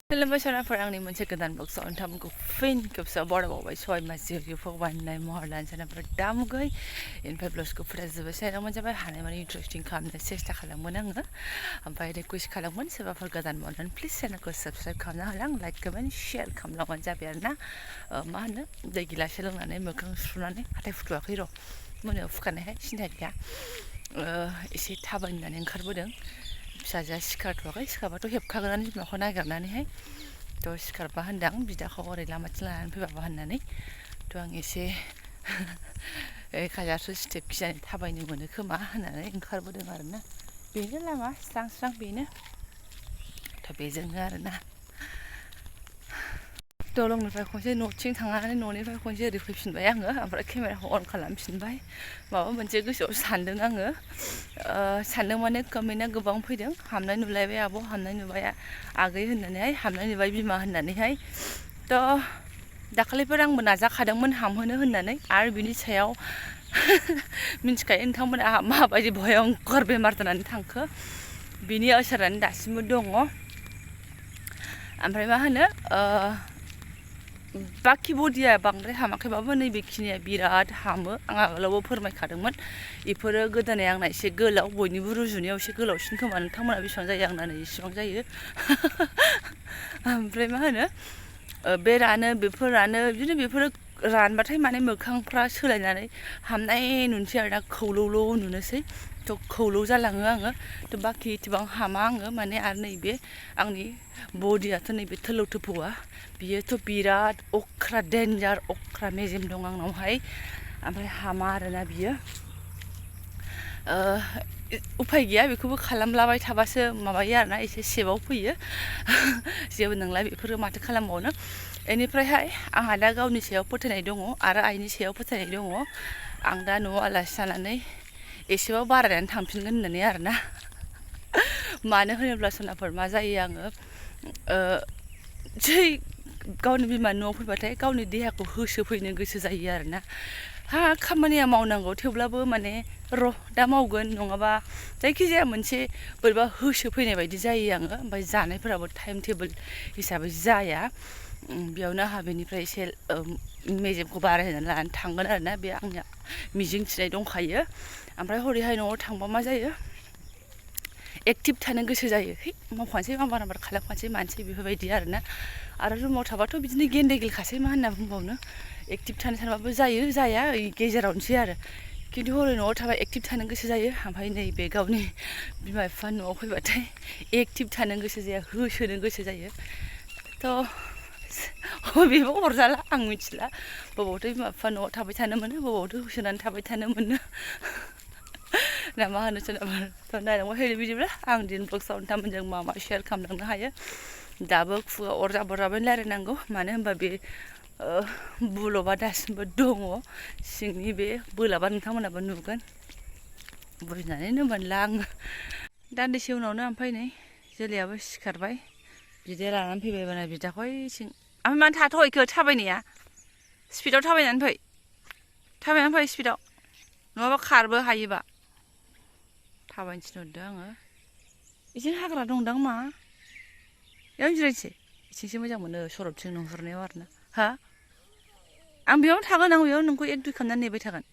खुलुमबाय सनाफोर आंनि मोनसे गोदान बक्सआव नोंथांमोनखौ फिन खेबसेयाव बरायबावबाय सय मासि फगबाननाय महर लानो सनाफोर दामुगै इनिफ्राय ब्लाउसखौ फोराजोबबाय साइडआव जाबाय हानायमानि इन्टारेस्टिं खालामनो सेस्था खालामगोन आङो ओमफ्राय रिकुवेस्ट खालामगोन सोरबाफोर गोदान मोननानै प्लिज चेनेलखौ साबस्क्राइब खालामना होलां लाइक कमेन्ट शेयार खालामलांबानो जाबाय आरोना मा होनो दै गिलासे लोंनानै मोखां सुनानै हाथाय फुथुवाखै र' मोनायाव फुखानायहाय सिन्था गैया एसे थाबायनानै ओंखारबोदों फिसाजोआ सिखारथ'वाखै सिखारबाथ' हेबखागोनानो बिमाखौ नागिरनानैहाय थ' सिखारबा होनदां बिदाखौ ओरै लामाथिं लानानै फैबाबा होननानै थ' आं एसे खाजारसो स्टेप खिजानो थाबायनो मोनो खोमा होननानै ओंखारबोदों आरोना बेनो लामा स्रां स्रां बेनो थ' बेजोंनो आरोना दलंनिफ्राय खनसे न'थिं थांनानै न'निफ्राय खनसे ओरै फैफिनबाय आङो ओमफ्राय केमेराखौ अन खालामफिनबाय माबा मोनसे गोसोआव सानदों आङो सानदों माने कमेन्टआ गोबां फैदों हामनाय नुलायबाय आब' हामनाय नुबाय आगै होननानैहाय हामनाय नुबाय बिमा होननानैहाय थ' दाखालिफोर आंबो नाजाखादोंमोन हामहोनो होननानै आरो बिनि सायाव मिन्थिखायो नोंथांमोना माबायदि भयंकर बेमार जानानै थांखो बिनि असरानो दासिमबो दङ ओमफ्राय मा होनो बाखि बडिया बांद्राय हामाखैबाबो नैबेखिनिया बिराद हामो आं आगोलावबो फोरमायखादोंमन बेफोरो गोदोनाया आंना एसे गोलाव बयनिबो रुजुनायाव एसे गोलावसिन खोमा नोंथांमोना बेसेबां जायो आंना नै इसेबां जायो ओमफ्राय मा होनो बे बेफोर रानो बिदिनो बेफोरो रानबाथाय माने मोखांफ्रा सोलायनानै हामनाय नुनोसै आरोना खौलौल' नुनोसै थ' खौलौ जालाङो आङो थ' बाखि एसेबां हामा आङो माने आरो नैबे आंनि बडियाथ' नैबे थोलौ थोफौआ बियोथ' बिराद अख्रा डेन्जार अख्रा मेजेम दं आंनावहाय ओमफ्राय हामा आरोना बियो उफाय गैया बेखौबो खालामलाबाय थाबासो माबायो आरोना एसे सेबाव फैयो जेबो नंला बेफोरो माथो खालामबावनो बेनिफ्रायहाय आंहा दा गावनि सायाव फोथायनाय दङ आरो आइनि सायाव फोथायनाय दङ आं दा न'आव आलासि जानानै एसेबाबो बारायनानै थांफिनगोन होननानै आरोना मानो होनोब्ला सोनाफोर मा जायो आङो जै गावनि बिमा न'आव फैबाथाय गावनि देहाखौ होसोफैनो गोसो जायो आरोना खामानिया मावनांगौ थेवब्लाबो माने र' दा मावगोन नङाबा जायखिजाया मोनसे बोरैबा होसोफैनाय बायदि जायो आङो ओमफ्राय जानायफोराबो टाइम टेबोल हिसाबै जाया बेयावनो आंहा बेनिफ्राय एसे मेजेमखौ बारायहोनानै लानानै थांगोन आरोना बे आंनिया मिजिं थिनाय दंखायो ओमफ्राय हरैहाय न'आव थांबा मा जायो एक्टिभ थानो गोसो जायो है मावखानोसै माबार खालामखानोसै मानसै बेफोरबायदि आरोना आरो रुमाव थाबाथ' बिदिनो गेन्देगेलखासै मा होनना बुंबावनो एक्टिभ थानो सानबाबो जायो जाया गेजेरावनोसै आरो खिन्थु हरै न'आव थाबा एक्टिभ थानो गोसो जायो ओमफ्राय नैबे गावनि बिमा बिफा न'आव फैबाथाय एक्टिभ थानो गोसो जाया होसोनो गोसो जायो थ' बेबो अरजाला आं मिथिला बबावथो बिमा बिफा न'आव थाबाय थानो मोनो बबावथो होसोनानै थाबाय थानो मोनो ना मा होनो सोरनाबा थ' नायलांबाय हैनो बिदिब्ला आं दिन ब्लग्सआव नोंथांमोनजों मा मा शेयार खालामलांनो हायो दाबो खुगा अरजाबराबैनो रायलायनांगौ मानो होनबा बे बुलबा दासिमबो दङ सिंनि बे बोलाबा नोंथांमोनाबो नुगोन बुजिनानैनो मोनला आङो दान्दिसे उनावनो ओमफ्राय नै जोलैयाबो सिखारबाय बिदाया लानानै फैबाय बाना बिदाखौ सिं ओमफ्राय मानो थाथ'हैखो थाबायनाया स्पिडआव थाबायनानै फै स्पिडआव नङाबा खारबो हायोबा थाबायनो थिनहरदों आङो बिदिनो हाग्रा दंदां मा बेयावनो जिरायनोसै बिथिंसो मोजां मोनो सरबथिं नुहुरनायाव आरोना आं बेयावनो थागोन आं बेयाव नोंखौ एक दुइ खालामनानै नेबाय थागोन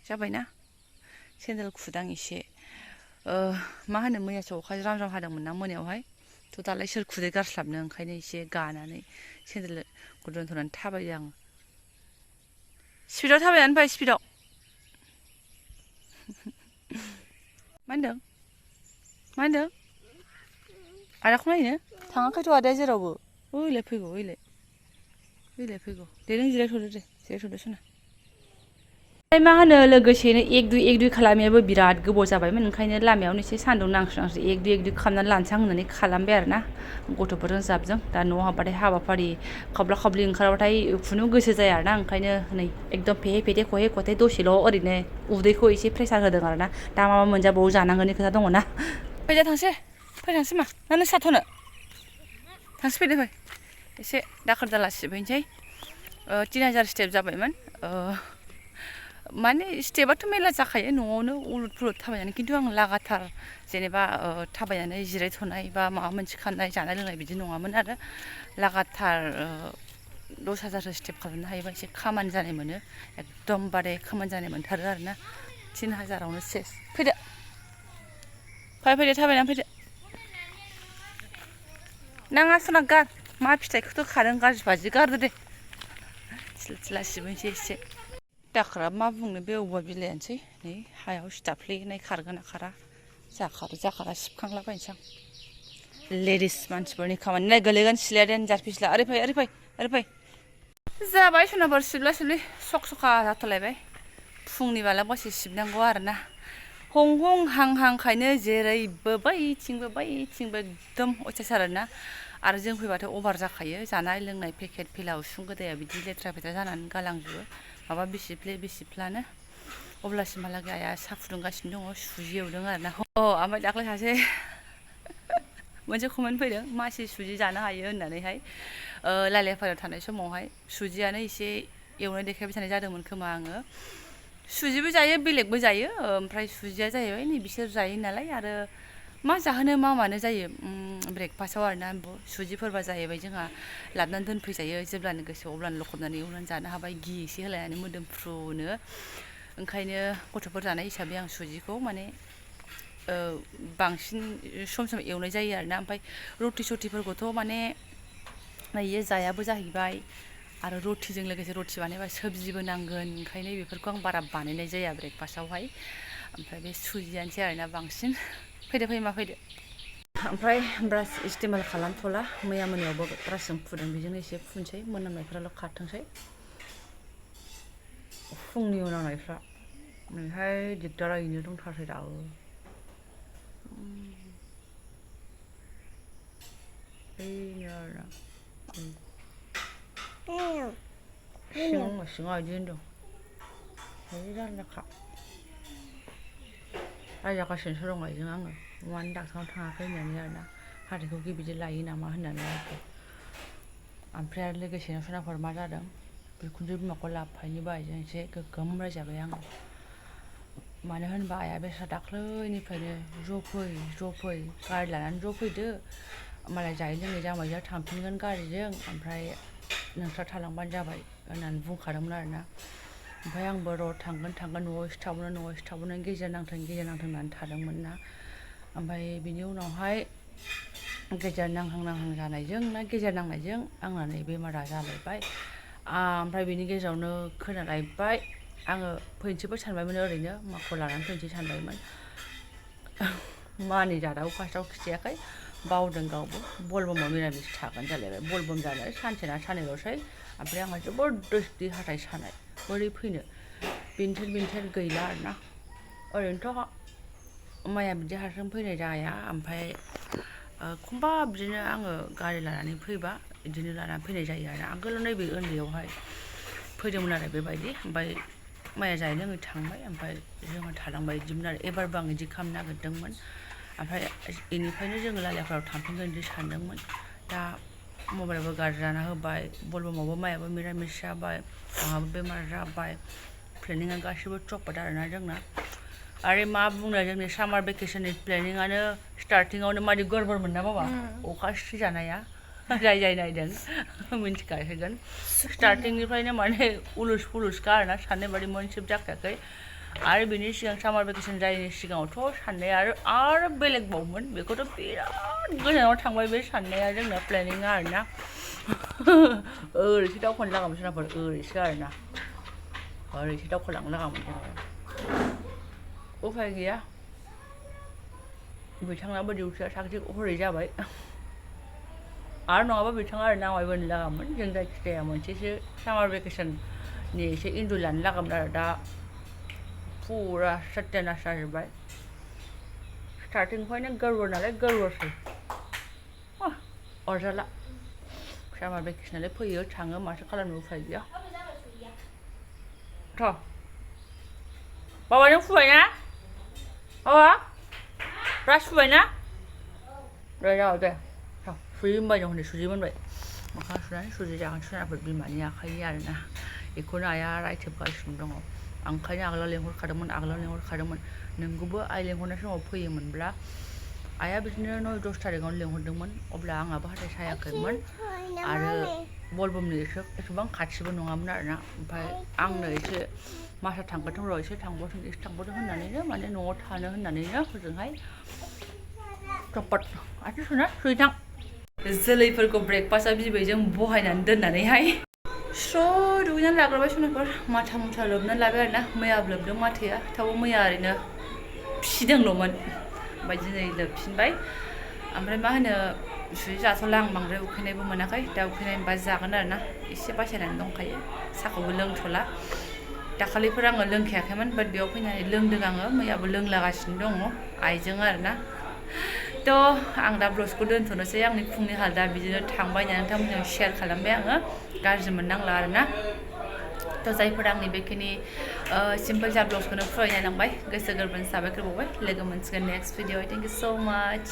जाबायना सेन्देल खुदां एसे मा होनो मैयासो अखा ज्राम ज्राम हादोंमोन ना मोनायावहाय थ' दालाय सोर खुदै गारस्लाबनो ओंखायनो एसे गानानै सेन्देलखौ दोनथ'नानै थाबायो आङो स्पिडआव थाबायनानै फै स्पिडआव मा होनदों आदाखौ नायनो थाङाखैथ' आदाया जेरावबो ओइलाय फैगौ दे नों जिरायथ'दो सना मा होनो लोगोसेनो एक दुइ खालामनायाबो बिराद गोबाव जाबायमोन ओंखायनो लामायावनो एसे सान्दुं नांस्रांस्रि एक दुइ खालामनानै लानसां होननानै खालामबाय आरोना गथ'फोरजों जाबजों दा न'आव हाबबाथाय हाबाफारि खावब्ला खावब्लि ओंखारबाथाय खुनु गोसो जाया आरोना ओंखायनो नै एकदम फेहे फेथे खहे खथे दसेल' ओरैनो उदैखौ एसे प्रेसार होदों आरोना दा माबा मोनजाबावो जानांगोननि खोथा दङ ना फैदो थांसै मा ना नों साथ'नो फैदो एसे दाखोर दाला सिबहैनोसै 3000 स्टेप जाबायमोन माने स्टेपआथ' मेरला जाखायो न'आवनो उलुट फुलुट थाबायनानै खिन्थु आं लागाथार जेनेबा थाबायनानै जिरायथ'नाय बा माबा मोनसे खालामनाय जानाय लोंनाय बिदि नङामोन आरो लागाथार 10,000सो स्टेप खालामनो हायोबा एसे खामानि जानाय मोनो एकदमबारे खामानि जानाय मोनथारो आरोना 3,000आवनो सेस फैदो फैदो थाबायनानै फैदो नाङा सना गार मा फिथाइखौथ' खादों गाज्रि बाजि गारदो दे सिला सिबनोसै एसे दाखोरा मा बुंनो बे औवा बिलाइयानोसै नै हायाव सिथाफ्लेनाय खारगोना खारा जाखारा सिबखांलाबायनोसै आं लेडिस मानसिफोरनि खामानि नाय गोलैगोन सिलाया देन्जार फिस्ला ओरै फै जाबाय सोनाबर सिबला सिबलि सक सखा जाथ'लायबाय फुंनि बाला बसे सिबनांगौ आरोना हं हं हां हांखायनो जेरैबो बैथिंबो एकदम अयथासार आरोना आरो जों फैबाथाय अभार जाखायो जानाय लोंनाय पेकेट फेला उसुं गोदाया बिदि लेथ्रा फेथ्रा जानानै गालांजोबो माबा बिसिफ्ले अब्लासिमहालागै आइया साहा फुदुंगासिनो दङ सुजि एवदों आरोना ओमफ्राय दाख्लै सासे मोनसे कमेन्ट फैदों मासि सुजि जानो हायो होननानैहाय लाइलाफारायाव थानाय समावहाय सुजियानो एसे एवनाय देखायबाय थानाय जादोंमोन खोमा आङो सुजिबो जायो बेलेगबो जायो ओमफ्राय सुजिया जाहैबाय नै बिसोर जायो नालाय आरो मा जाहोनो मा मानो जायो ब्रेकफास्टआव आरोना सुजिफोरबा जाहैबाय जोंहा लाबोनानै दोनफैजायो जेब्लानो गोसो अब्लानो लखबनानै एवनानै जानो हाबाय घि एसे होलायनानै मोदोमफ्रुनो ओंखायनो गथ'फोर जानाय हिसाबै आं सुजिखौ माने बांसिन सम एवनाय जायो आरोना ओमफ्राय रुटि सटिफोरखौथ' माने इयो जायाबो जाहैबाय आरो रुटिजों लोगोसे रुटि बानायबा सबजिबो नांगोन ओंखायनो बेफोरखौ आं बारा बानायनाय जाया ब्रेकफास्टआवहाय ओमफ्राय बे सुजियानोसै आरोना बांसिन फैदो ओमफ्राय ब्रास इस्तेमाल खालामथ'ला मैया मोनायावबो ब्रासजों फुदों बेजोंनो एसे फुनसै मोनामनायफ्राल' खारथोंसै फुंनि मोनामनायफ्रा नैहाय दिगदारा इनो दंथारसै दाबो बेनो आरोना सिङाव बिदि होनदों है जारलाखा रायजागासिनोसो दं आइजों आङो मानो डाक्टारनाव थाङाखै होननानै आरोना हाथाइखौ बिदि लायो नामा होननानै आरोखि ओमफ्राय आरो लोगोसेनो सोनाफोर मा जादों बिखुनजो बिमाखौ लाबोफायनोबो आइजों एसे गोगोम रायजाबाय आङो मानो होनबा आइया बेस्रा दाख्लैनिफ्रायनो ज' फै गारि लानानै ज' फैदो मालाय जायै लोङै जामायजों थांफिनगोन गारिजों ओमफ्राय नोंस्रा थालांबानो जाबाय होननानै बुंखादोंमोन आरोना ओमफ्राय आंबो र' थांगोन न'आव एसे थाबोनो गेजेर नांथों होननानै थादोंमोन ना ओमफ्राय बिनि उनावहाय गेजेर नांहां जानायजों ना गेजेर नांनायजों आंना नै बेमारा जालायबाय ओमफ्राय बिनि गेजेरावनो खोनालायबाय आङो फैनोसैबो सानबायमोन ओरैनो माखौ लानानै फैनोसै सानबायमोन मानि जादाव फार्स्टआव खिथायाखै बावदों गावबो बलबमाव मिरामिस थागोन जालायबाय बलबम जानो सानसे ना साननैल'सै ओमफ्राय आंहा जबरदस्ति हाथाइ सानाय बोरै फैनो बेन्थेर गैला आरोना ओरैनोथ' माइया बिदि हारसिं फैनाय जाया ओमफ्राय एखमबा बिदिनो आङो गारि लानानै फैबा बिदिनो लानानै फैनाय जायो आरो आगोलाव नैबे उन्दैयावहाय फैदोंमोन आरो बेबायदि ओमफ्राय माइया जायै लोङै थांबाय ओमफ्राय जोङो थालांबाय बिदिमोन आरो एबारबो आं बिदि खालामनो नागिरदोंमोन ओमफ्राय बेनिफ्रायनो जोङो लालियाफोराव थांफिनगोन बिदि सानदोंमोन दा मबाइलाबो गाज्रि जाना होबाय बलबमावबो माइयाबो मिरामिस जाबाय आंहाबो बेमार जाबाय प्लेनिङा गासिबो चपट आरोना जोंना आरो मा बुंनो जोंनि सामार भेकेसननि प्लेनिङानो स्टार्टिङावनो मादि गड़बड़मोन ना बाबा अखा सिजानाया जाय नायदों मिन्थिखासिगोन स्टार्टिंनिफ्रायनो माने उलुस फुलुसखा आरोना साननाय बादि मोनसेबो जाखायाखै आरो बिनि सिगां सामार भेकेसन जायैनि सिगाङावथ' साननाया आरो बेलेगबावमोन बेखौथ' बिराद गोजानाव थांबाय बे साननाया जोंना प्लेनिङा आरोना ओरैसो दावखोनो लागामोन सोरनाफोर ओरैसो आरोना ओरैसो दावखोलांनो लागामोन जोङो उफाय गैया बिथांनाबो डिउटिया थाग-थिग हरै जाबाय आरो नङाबा बिथाङा आरो नामायबोनो लागामोन जों जायखिजाया मोनसेसो सामार भेकेसननि एसे इन्जय लानो लागामोन आरो दा फुरा सत्यानाश जाजोब्बाय स्टार्टिंनिफ्रायनो गड़बड़ नालाय गड़बड़सै अरजाला सामार भेकेसनालाय फैयो थाङो माथो खालामनो उफाय गैया थ' बाबा नों फुबाय ना बाबा ब्रास फुबाय ना दे जाबाय दे सुजि मोनबाय जों हनै सुजि मोनबाय मोखां सुनानै सुजि जागोन सोनाफोर बिमानि आखाइनि आरोना बेखौनो आइया रायथोबगासिनो दङ ओंखायनो आगोलाव लेंहरखादोंमोन नोंखौबो आइ लेंहरनाय समाव फैयोमोनब्ला आइया बिदिनो 9-10 थारिखआवनो लेंहरदोंमोन अब्ला आंहाबो हाथाय सायाखैमोन आरो बलबमनि एसेबां खाथिबो नङामोन आरोना ओमफ्राय आंनो एसे मासा थांगोथों र' एसे थांबावथों होननानैनो माने न'आव थानो होननानैनो हजोंहाय चपट आथिं सुना सुहैथां जोलैफोरखौ ब्रेकफास्टआ बिबैजों बहायनानै दोननानैहाय स्र' दुगैनानै लाग्रोबाय सुनाफोर माथा मुथा लोबनानै लाबाय आरोना मैयाबो लोबदों माथाया थेवबो मैया ओरैनो फिसिदोंल'मोन ओमफ्राय दिनै लोबफिनबाय ओमफ्राय मा होनो सुइ जाथ'ला आं बांद्राय उखैनायबो मोनाखै दा उखैनायबा जागोन आरोना एसे बासायनानै दंखायो साहाखौबो लोंथ'ला दाखालिफोर आङो लोंखायाखैमोन बाट बेयाव फैनानै लोंदों आङो मैयाबो लोंलागासिनो दङ आइजों आरोना थ' आं दा ब्लगखौ दोनथ'नोसै आंनि फुंनि हालोदा बिदिनो थांबाय होननानै नोंथांमोनजों शेयार खालामबाय आङो गाज्रि मोननांला आरोना थ' जायफोरा आंनि बेखिनि सिम्पोल जा ब्लगखौनो फरायनाय नांबाय गोसो गोरबोनि साबायखर बावबाय लोगो मोनसिगोन नेक्स्ट भिडिअ थेंक इउ सो माच